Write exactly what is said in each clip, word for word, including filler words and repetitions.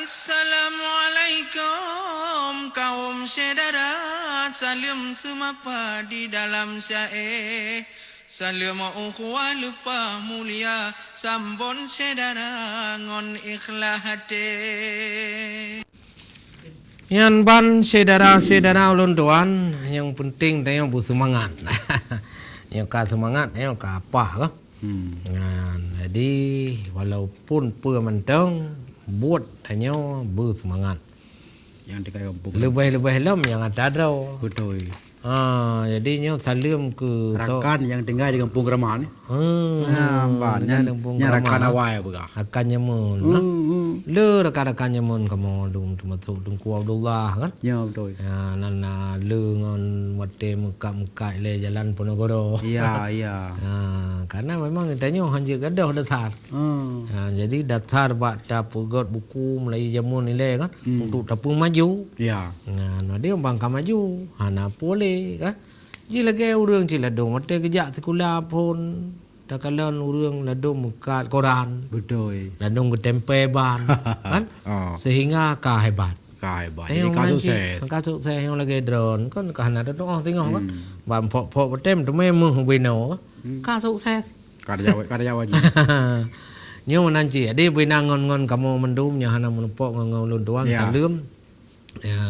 Assalamualaikum kaum syedara, saleuem seumapa di dalam syae. Saleuem ukhuwah leupah mulia, sambon syedara ngon ikhlas até. Nyan ban syedara-syedara ulôn tuan, nyang peunteng tanyoe beuseumangat. Nyoe ka seumangat, nyoe ka apah kah. Hmm. Nyan, jadi walaupun peue mantong, buet tanyoe beuseumangat. Nyang tinggai gampông. Leubeh-leubeh lom nyang atra droe. Beutôi. Ha, jadi nyoe saleuem keu so- Rakan nyang tinggai di gampông Keramat ni. Hmm, Ha, ban, tinggai nyan, gampông nyan Keramat, rakan ha. Awai peugah. Rakan nyameun, Hmm, ha? hmm. Le rakan-rakan nyameun kamoe dum teumasok Teungku Abdullah, kan? Ya, beutôi. Ya, nan na le ngon watèe meukat-meukat lé jalan Ponorogo. Ya, ya. Ha, karena memang tanyoe hanjeuet gadoh dasar. Hmm. Ha, jadi dasar bak tapeugöt buku meulayeue jameun ilèe kan, Hmm. untuk tapeumaju. Ya. Nah, na dia bang ka maju, hana peureulèe kan. Ji lagèe ureueng cit ladôm watèe geujak sikula phôn, takalon ureueng ladôm meukat koran. Beutôi. Ladôm geutempel ban, kan? Oh. Sehingga ka hebat. Ka hebat. Jadi ka sukses. Ka sukses nyang lagèe droen, kan ka hana teutuoh singoh kan. Hmm. Ban phok-phok beutém teumé meuh binoe. Hmm. Ka sukses. Ka dijawab, ka dijawab jih. Nyoe meunan cit. Jadi bina ngon-ngon kamoe mandum nyang hana meurumpok ngon, ngon ulôn tuan Ya. saleuem. Ya,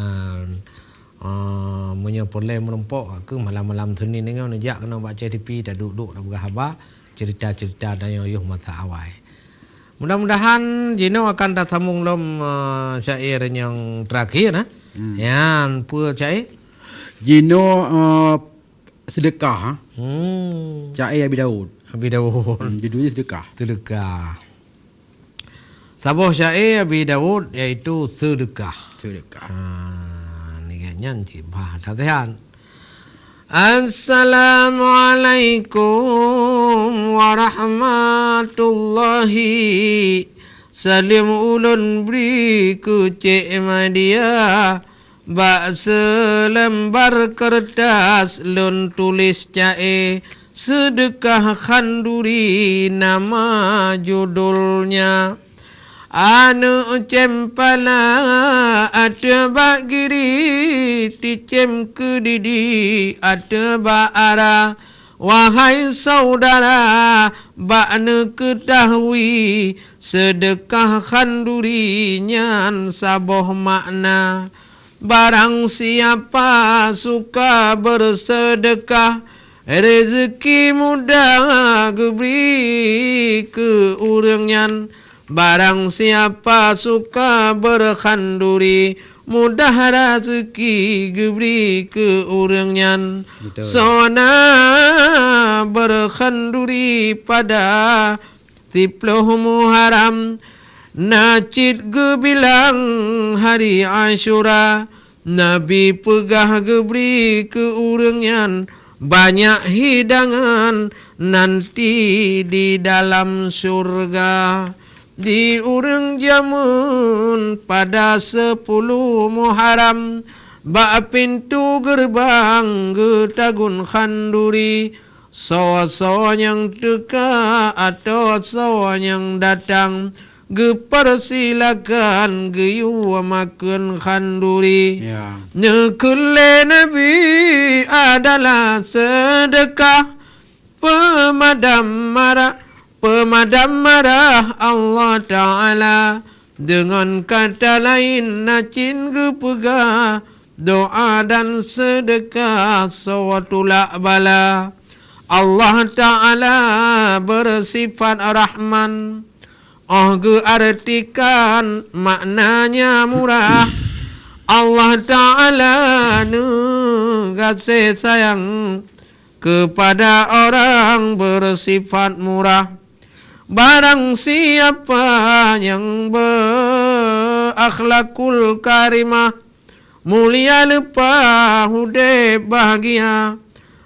ah, meunyoe peureulèe meurumpok, ka kheueh malam-malam Senin nyoe neujak keunoe bak C T V, taduek-duek tapeugah haba, cerita-cerita tanyoe yoh masa awai. Mudah-mudahan jinoe akan tasambong lom, ah, syair nyang terakhir, nah. Hmm. Nyan peue syair? Jinoe, ah, Seudeukah, ha? Hmm. Syair Abi Daud. Abi Daud. Hmm, judulnya Seudeukah. Seudeukah. Saboh syair Abi Daud, yaitu Seudeukah. Seudeukah. Ha, nyan cit bah latihan. Assalamualaikum warahmatullahi. Saleuem ulôn bri keu Cék Madia. Bak seulembar keureutas lôn tuléh syaé, Seudeukah Khanduri nama judulnya. Aneuk cempala ateueh bak giri, ticém keudidi ateueh bak ara. Wahai syedara, bak neukeutahui, Seudeukah Khanduri nyan saboh makna. Barang siapa suka beuseudeukah, rezeki mudah geubri keu ureuëng nyan. Barang siapa suka beukhanduri, mudah rezeki geubri keu ureuëng nyan. Betul. Soe na beukhanduri pada Siplôh Muharram, na cit geubilang hari Asyura, Nabi peugah geubri keu ureuëng nyan banyak hidangan nanti di dalam syurga. Di ureuëng jameun pada seupuluh Muharram, bak pintoe geureubang geutagun khanduri, Soe-soe nyang teuka atau soe nyang datang, geupeursilakan geuyue makheun khanduri. Ya. Neukheun lé Nabi adalah seudeukah peumadam marah, peumadam marah Allah Ta'ala. Deungon kata laén, na cit geupeugah, doa dan seudeukah soe tulak bala. Allah Ta'ala beusifat Rahman, óh geuartikan maknanya murah. Allah Ta'ala neugaséh sayang keupada orang beusifat murah. Barang siapa nyang beuakhlakul karimah, mulia leupah udeb bahgia.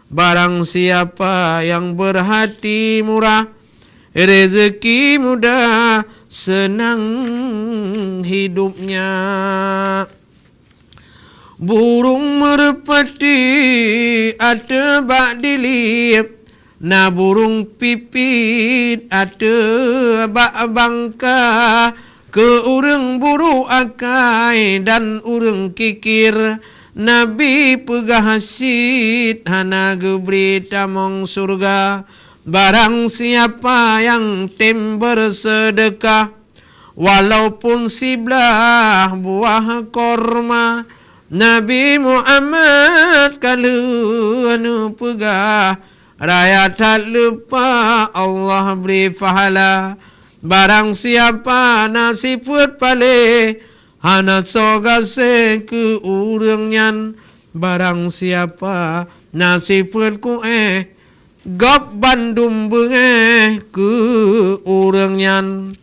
Barang siapa nyang beuhati murah, rezeki mudah, seunang hidupnya. Burông meureupeudi ateueh bak dilip, na burông pipit ateueh bak bangka. Keu ureuëng buruk akai dan ureuëng kikir. Nabi peugah cit hana geubri tamong syurga. Barang siapa nyang tem beuseudeukah, walaupun siblaih buah korma, Nabi Muhammad ka lheueh neupeugah, raya that leupah Allah bri pahala. Barang siapa na sifeuet paléh, hana soe gaséh keu ureuëng nyan. Barang siapa na sifeuet kuéh, gob bandum beungéh keu ureuëng nyan.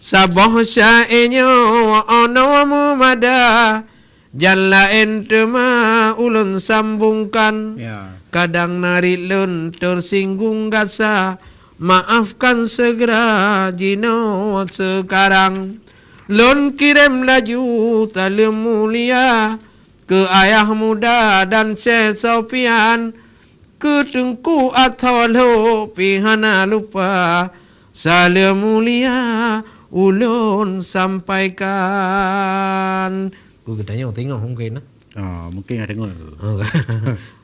Saboh syaé nyoe 'oh noe meumada, nyang laén teuma ulôn sambungkan. Ya. Kadang narit lôn teusinggung gasa, maafkan segera jinoe seukarang. Lôn kirém laju saleuem mulia keu ayah muda dan Syekh Sofian, keu Teungku Athoe Lhok pih hana lupa saleuem mulia ulôn sampaikan. Ku geutanyoe teungoh mungken, nah. Ah, mungken ka deungoe. Oh,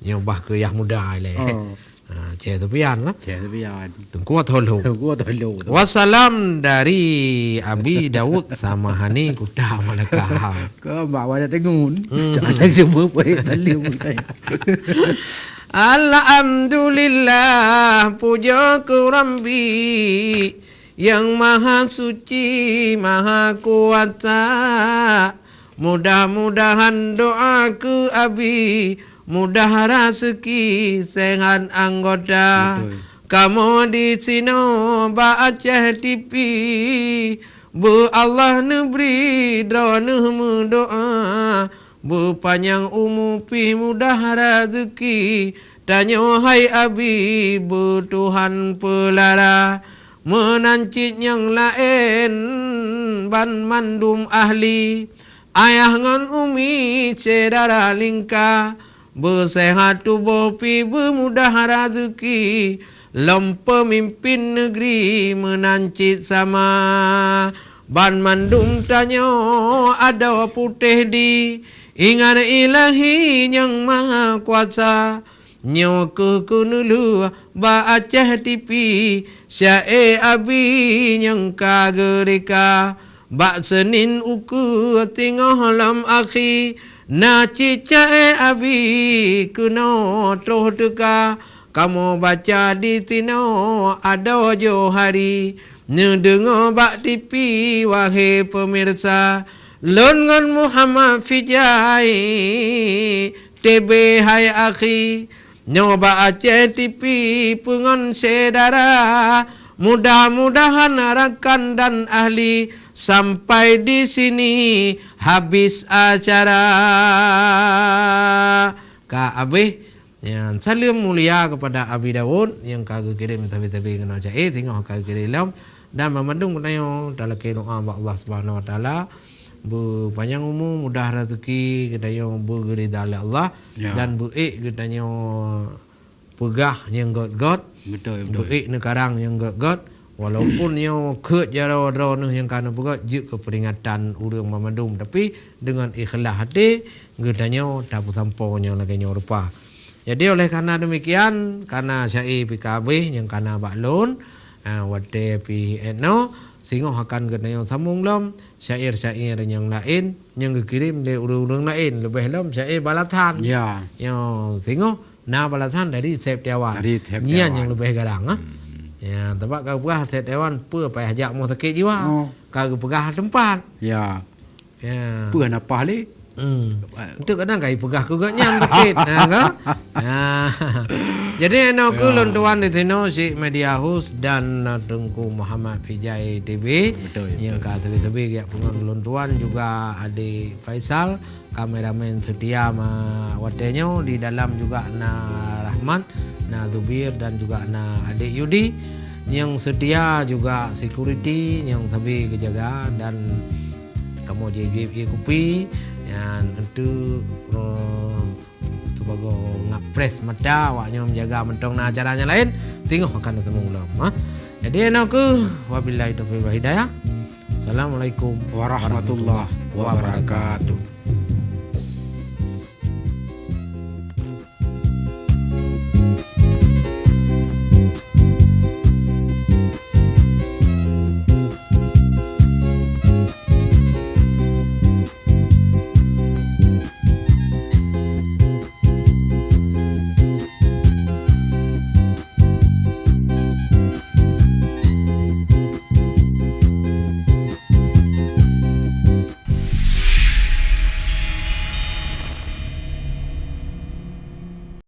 nyoe bah keu yah muda ilée. Oh. Ah, Syekh Sufian lah. Syekh Sufian. Teungku Athoe Lhok. Teungku Athoe Lhok. Wassalam dari Abi Daud Samahani Kuta Malaka. Keu Mak Wada Tengun. Hmm. Ada semua boleh saleuem. Alhamdulillah, puja keu Rabbi nyang Maha Suci, Maha Kuasa. Mudah-mudahan doa keu Abi, mudah raseuki, sehat anggota. Betul. Kamoe di sinoe bak Aceh T V, beu Allah neubri droeneuh meudoa, beu panyang umu pih mudah raseuki. Tanyoe hai Abi, beu Tuhan peulara, meunan cit nyang laén banmandum ahli. Ayah ngon umi syedara lingka, beuseuhat tuboh pih beumudah raseuki, lom peumimpin neugri meunan cit sama. Banmandum tanyoe adoe putéh di ingat Ilahi Nyang Mahakuasa. Nyoe kheueh keuneulheueh bak Aceh T V, syaé Abi nyang ka geurika. Bak Seunin ukeue teungoh lom akhi, na cit syaé Abi keunoe troh teuka. Kamoe baca di sinoe adoe Johari, neudeungoe bak T V, wahé peumirsa. Lôn ngon Muhammad Fijai, T B hai akhi, nyoe bak Aceh T V peue ngon syedara. Mudah-mudahan rakan dan ahli sampai di sini habis acara. Ka abéh. Nyan, saleuem mulia keupada Abi Daud nyang ka geukirém sabe-sabe keunoe syaé, singoh ka geukirém lom. Dan banmandum geutanyoe talakée doa bak Allah Subhanahu Wa Taala. Beupanyang umu, mudah raseuki geutanyoe, beugeurida lé Allah, ya, dan beuék geutanyoe peugah nyang gét-gét, betul, betul, beuék neukarang nyang gét-gét. Walaupun nyoe kheueh jaroe droeneuh nyang ka neupeugét, jeuet keu peuringatan ureuëng banmandum, tapi deungon ikhlas até geutanyoe tapeusampoe nyang lagée nyoe rupa. Jadi oleh karena demikian, karena syaé pih ka abéh nyang kana bak lôn, ah, watée pih étnoe, singoh akan geutanyoe sambong lom syair-syair nyang laén nyang geukirém lé ureuëng-ureuëng laén, leubeh lom syair balasan. Ya. Nyoe singoh na balasan dari Septiawan. Dari Septiawan. Nyan nyang leubeh garang, ah. Hmm. Ya, teuma ka geupeugah Septiawan peue payah jak rumoh sakét jiwa. Oh. Ka geupeugah teumpat. Ya. Ya. Peue hana paih lé? Hmm. Enteuk kadang ka ipeugah keu gobnyan sakét. Ha, ka? Ha. Jadi, inoe keuh, ya, lôn tuan di sinoe, Syik Media House dan, uh, Teungku Muhammad Fijai T B. Betul, nyang betul. Ka sabe-sabe geujak peungon lôn tuan juga Adik Faisal. Kameramen setia ma-, watée nyoe, di dalam juga na Rahmat, na Zubir dan juga na Adik Yudi nyang setia juga security nyang sabe geujaga dan kamoe jieb-jieb ié kupi nyan untuk, eh, sibagoe ngapres mata awak nyoe menjaga mantong na acara nyang laén, singoh akan teumeung lom, ha. Jadi, inoe keuh, wabillahi taufiq wal hidayah. Assalamualaikum warahmatullahi wabarakatuh.